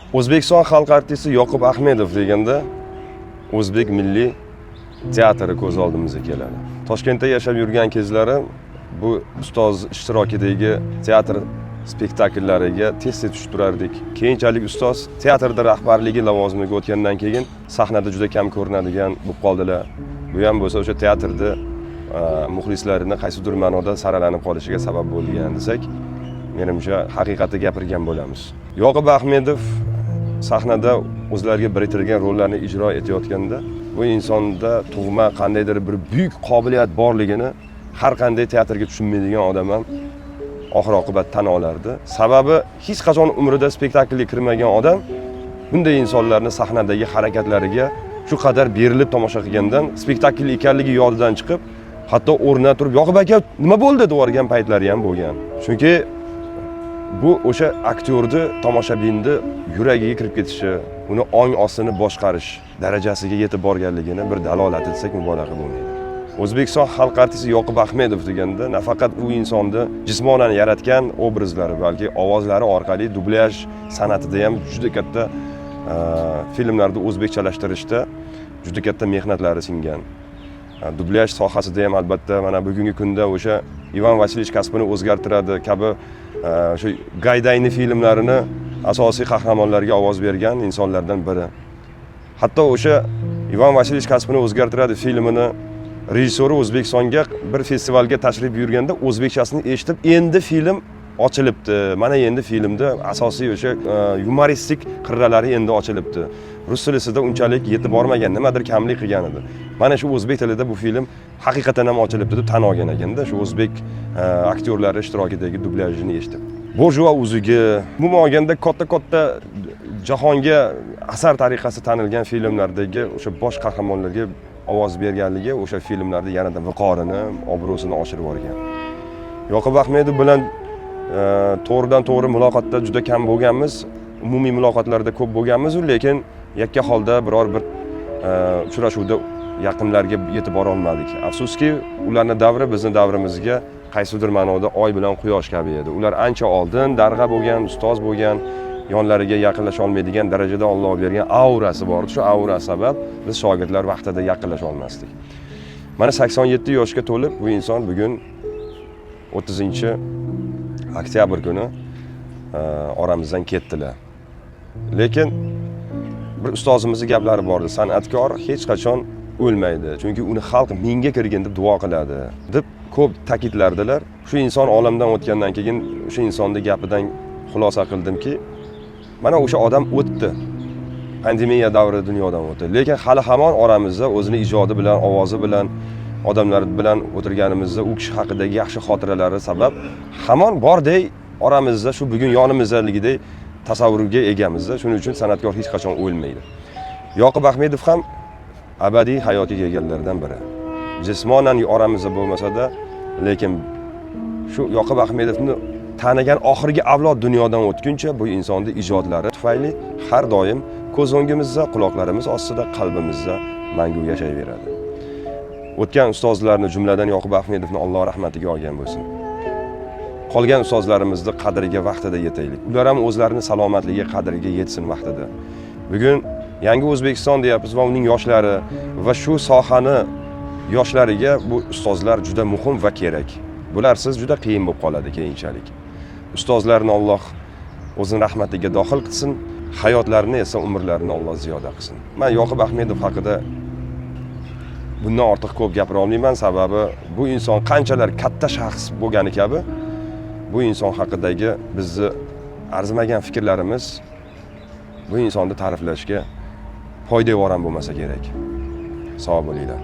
O'zbekiston xalq artisti Yoqub Ahmedov deganda O'zbek milliy teatri ko'z oldimizga keladi. Toshkentda yashab yurgan kezlari bu ustoz ishtirokidagi teatr spektakllariga tez-tez tushib turardik. Keyinchalik ustoz teatrda rahbarligi lavozimiga o'tgandan keyin sahnada juda kam ko'rinadigan bo'lib qoldilar. Bu ham bo'lsa o'sha teatrda muxlislarini qaysidir ma'noda saralanib qolishiga sabab bo'lgan desak, menimcha, haqiqatni gapirgan bo'lamiz. Yoqub Ahmedov sahnada o'zlariga biriktirilgan rollarni ijro etayotganda bu insonda tug'ma qandaydir bir buyuk qobiliyat borligini har qanday teatrga tushunmaydigan odam ham oxir oqibat tan olardi. Sababi, hech qachon umrida spektaklga kirmagan odam bunday insonlarni sahnadagi harakatlariga shu qadar berilib tomosha qilgandan spektakl ekanligi yodidan chiqib, hatto o'rnidan turib, "Yoqub aka, nima bo'ldi?" deb yuborgan paytlari ham bo'lgan. Chunki bu o'sha aktyorni tomoshabinni yuragiga kirib ketishi, uni ong ostini boshqarish darajasiga yetib borganligini bir dalolati desak, mubolag'a bo'lmaydi. O'zbekiston xalq artisti Yoqub Ahmedov deganda nafaqat u insonni jismonan yaratgan obrazlari, balki ovozlari orqali dublyaj san'atida ham juda katta, filmlarni o'zbekchalashtirishda juda katta mehnatlari singan. Dublyaj sohasida ham, albatta, mana bugungi kunda o'sha "Ivan Vasilevich kasbini o'zgartiradi" kabi o'sha Gaydayni filmlarini asosiy qahramonlarga ovoz bergan insonlardan biri. Hatto o'sha "Ivan Vasilevich kasbini o'zgartiradi" filmini rejissyori O'zbekistonga bir festivalga tashrif buyurganda o'zbekchasini eshitib, "Endi film ochilibdi, mana endi filmda asosiy o'sha yumoristik qirralari endi ochilibdi, rus tilisida unchalik yetib bormagan, nimadir kamlik qilgan edi, mana shu o'zbek tilida bu film haqiqatan ham ochilibdi", deb tan olgan ekanda shu o'zbek aktyorlari ishtirokidagi dublyajini eshitib. "Burjua uzugi", umuman olganda, katta katta jahonga asar tariqasida tanilgan filmlardagi o'sha bosh qahramonlarga ovoz berganligi o'sha filmlarda yanada viqorini, obro'sini oshirib yuborgan. Yoqub Ahmedov bilan to'g'ridan to'g'ri muloqotda juda kam bo'lganmiz, umumiy muloqotlarda ko'p bo'lganmiz, lekin yakka holda biror bir uchrashuvda yaqinlarga yetib bora olmadik. Afsuski, ularni davri bizni davrimizga qaysidir ma'noda oy bilan quyosh kabi edi. Ular ancha oldin darg'a bo'lgan, ustoz bo'lgan, yonlariga yaqinlasha olmaydigan darajada Olloh bergan aurasi bor edi. Shu aura sabab biz shogirdlar vaqtida yaqinlasha olmasdik. Mana, 87 yoshga to'lib bu inson bugun, 30 oktyabr kuni oramizdan ketdilar. Lekin bir ustozimizni gaplari bor edi: "San'atkor hech qachon o'lmaydi, chunki uni xalq mingga kirgin deb duo qiladi", deb ko'p ta'kidlardilar. Shu inson olamdan o'tgandan keyin o'sha insonni gapidan xulosa qildimki, mana o'sha odam o'tdi, pandemiya davrida dunyodan o'tdi, lekin hali hamon oramizda o'zini ijodi bilan, ovozi bilan, odamlar bilan o'tirganimizda u kishi haqidagi yaxshi xotiralari sabab hamon bordek, oramizda, shu bugun yonimizdaligidek tasavvurga egamizda. Shuning uchun san'atkor hech qachon o'lmaydi. Yoqub Ahmedov ham abadiy hayotga kelganlardan biri. Jismonan oramizda bo'lmasada, lekin shu Yoqub Ahmedovni tanigan oxirgi avlod dunyodan o'tguncha bu insonni ijodlari tufayli har doim ko'z o'ngimizda, quloqlarimiz ostida, qalbimizda mangu yashayveradi. O'tgan ustozlarni, jumladan Yoqub Ahmedovni Alloh rahmatiga olgan bo'lsin. Qolgan ustozlarimizni qadriga vaqtida yetaylik, ular ham o'zlarini salomatligi qadriga yetsin vaqtida. Bugun yangi O'zbekiston deyapmiz va uning yoshlari va shu sohani yoshlariga bu ustozlar juda muhim va kerak. Bularsiz juda qiyin bo'lib qoladi keyinchalik. Ustozlarni Alloh o'zini rahmatiga dohil qilsin, hayotlarini esa, umrlarini Alloh ziyoda qilsin. Man Yoqub Ahmedov haqida bundan ortiq ko'p gapira olmayman, sababi bu inson qanchalar katta shaxs bo'lgani kabi, bu inson haqidagi bizni arzimagan fikrlarimiz bu insonni ta'riflashga poydevor ham bo'lmasa kerak. Sog' bo'linglar.